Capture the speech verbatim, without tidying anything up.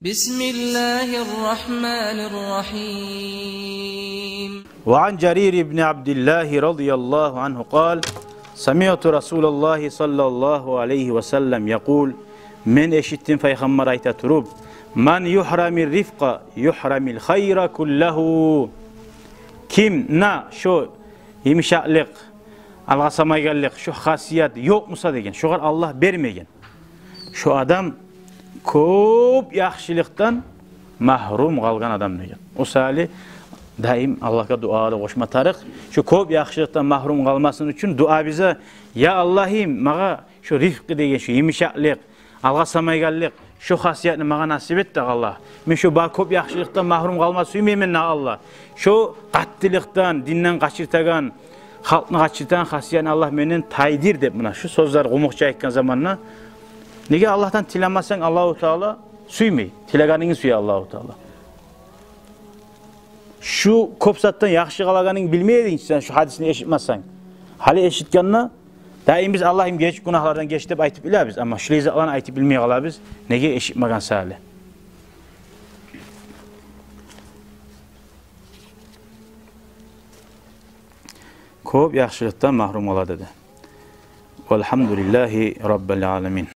بسم الله الرحمن الرحيم. وعن جرير بن عبد الله رضي الله عنه قال: سمعت رسول الله صلى الله عليه وسلم يقول: Мен эшитдим Пайхаммар айта туруп: من يحرم الرفق يحرم الخير كله. Ким, на, шо йымышакълыкъ, алгъасамайгъанлыкъ, шо хасият ёкъ буса деген, шогъар Аллагь бермеген, шо адам кёп яхшылыкъдан магьрюм къалгъан адам деген. О саялы даим Аллагьгъа дуалар къошма тарыкъ, шо кёп яхшылыкъдан магьрюм къалмасын учун дуа бизге: «Я Аллагьым, магъа шо рифкъ деген, шо йымышакълыкъ, алгъасамайгъанлыкъ, шо хасиятны магъа насип эт дагъы, Аллагь. Мен шо бар кёп яхшылыкъдан магьрюм къалма сюймеймен дагъы, Аллагь. Шо къаттылыкъдан, динден къачыртагъан, халкъны къачыртагъан хасиятны, Аллагь, менден тайдыр», — деп, муна шу сёзлер къумукъча айтгъан заманда. Неге Аллагьдан тилемесенг, Аллагьу Таала сюймей. Тилегенингни сюе Аллагьу Таала. Шу кёп затдан яхшы къалагъанынгны билмей эдинг чи сен, шу гьадисни эшитмесенг. Гьали эшитгенде, даим биз: «Аллагьым, геч, гюнагьлардан геч», — деп айтып билебиз, амма шулай затланы айтып билмей къалабыз. Неге? Эшитмеген саялы. Кёп яхшылыкъдан магьрюм къала деди. Валгьамдулиллагьи раббил аламин.